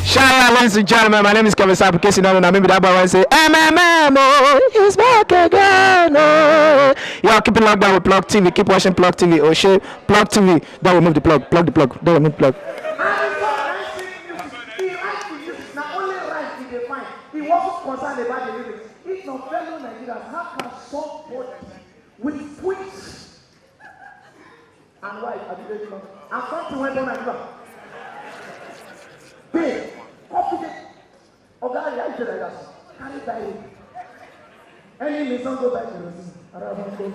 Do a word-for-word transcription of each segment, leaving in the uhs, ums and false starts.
Shaya, ladies and gentlemen, my name is Kevin Sapp. In case you don't know, maybe that boy will say, "M M M, oh, he's back again, oh." Yo, keep it locked down with Plug T V. Keep watching Plug T V. Oh, shit. Plug T V. Don't remove the plug. Plug the plug. Don't remove the plug. And it's not nice music. He writes the music. Not only write, he dey find. He wasn't concerned about the lyrics. If not fellow Nigerians, how can somebody with twins and wife, I did not, and something went on and back. Babe, confident. Oga, I like it like that. Carry diary. Any reason go buy kerosene. Arabanko.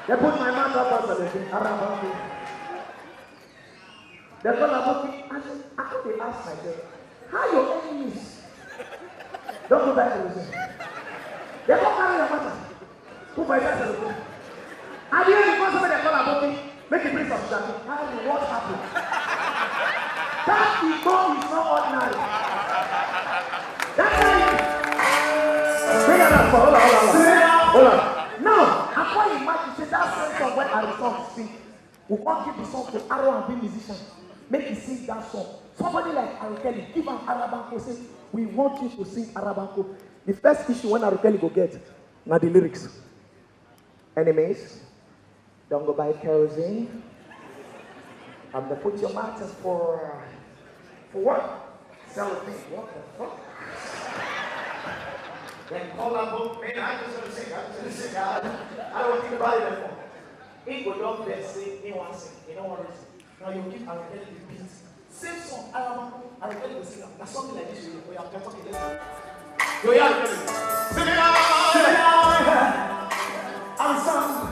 They put my mouth up as a lady. Arabanko. They call about me. I say, I come dey ask myself, how your enemies don't go buy kerosene? They come carry your matter. Who for that? I didn't even say they call about me. Make a place of Jackie. How you, what happened? That Igbo is not ordinary. That's why. Bring it up. Hold on, hold on, hold on. Hold on. Now, I can't imagine say that same song where I song sing. We can't give the song to R and B musician. Make he sing that song. Somebody like Arukeli, give an Arabanko, say, "We want you to sing Arabanko." The first issue when Arukeli go get, now the lyrics. Enemies, don't go buy kerosene. I'm gonna put your matters for, for what? Cellophane. What the fuck? Then call up, book, man, I just want to sing, I just want to sing, I, I don't want you to buy that one. He go down there, say, he wants it, he don't want it. Now you keep and get the beat. Same song, Alabama, and get the singer. That's something like this. You, you have to talk again. Yo, yeah, sing it out. Sing it out. I'm a song.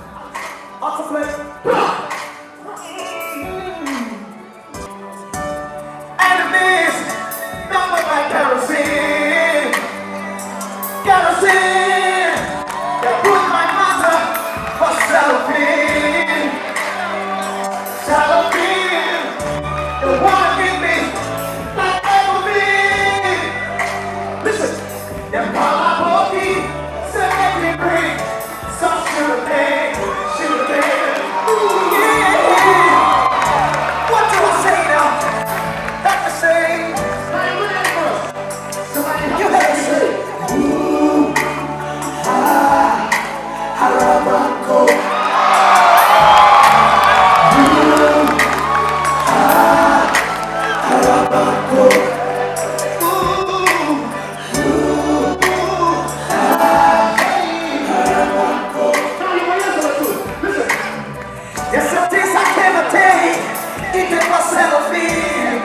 How to play. Enemies, don't go buy kerosene. Kerosene, they put my mother for cellophane. Cellophane, they wanna give me like everything. Listen, them call my body, say make me bring some sugar cane, sugar cane. Ooh, yeah. What do I say now? Have to say, somebody help me say, ooh, ah, Arabanko. Ooh, ah, Arabanko. Ooh. There's some things I cannot take. If it was cellophane,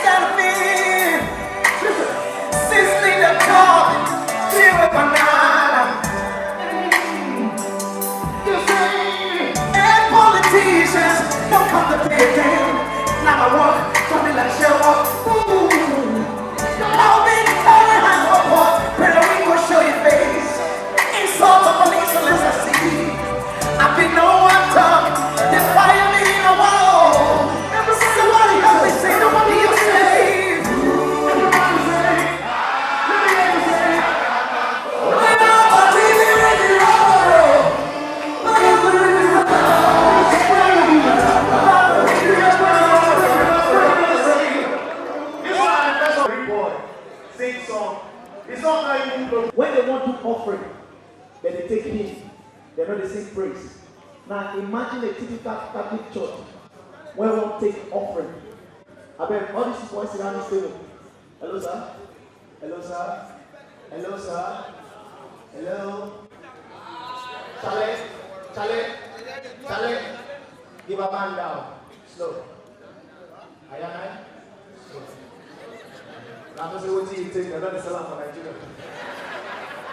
cellophane. Listen, seasoning the chalk, chew a banana. You see, and politicians don't come to play a game. Now I walk, coming like show up. Ooh. I'll be tired and no more. Better we go show your face. Insult the police unless I see. I be no one talk. They fire me in a wall. Somebody help me say nobody is safe. Everybody say, let me hear you say, "We're not a T V radio." This one, the first one, boy, sing song. It's not how you do. When they want to offering, then they take hymn. They know they sing praise. Now imagine a typical Catholic church where one take offering. I bet all these people sit down this table. Hello, sir. Hello, sir. Hello, sir. Hello. Charlie, Charlie, Charlie. Give a man down. Slow. Aye, aye. Slow. Now, I say, what do you think? I don't sell out for Nigeria.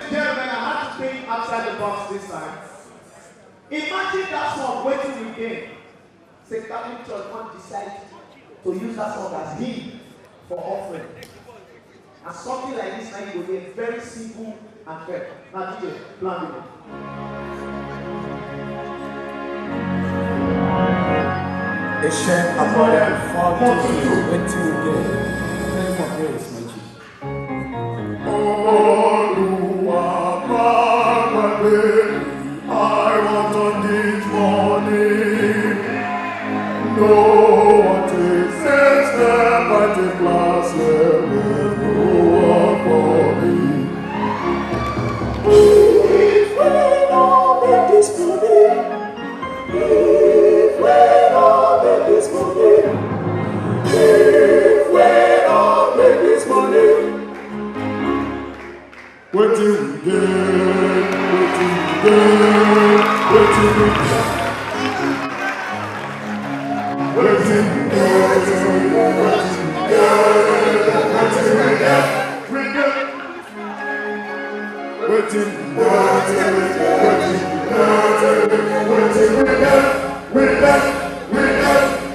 Gentlemen, I had to think outside the box this time. Imagine that song waiting with them. Say Catholic Church wan decide to use that song as hymn for offering. And something like this now you go dey very simple and fair. Now D J, plan the. They shed a more than forty. Wetin we get? Pray for grace, my G. Olúwa bá wa gbé. Wetin we get? Wetin we get? Wetin we get? Wetin we get? We get. Wetin we get? Wetin we get? Wetin we get? We get. We get.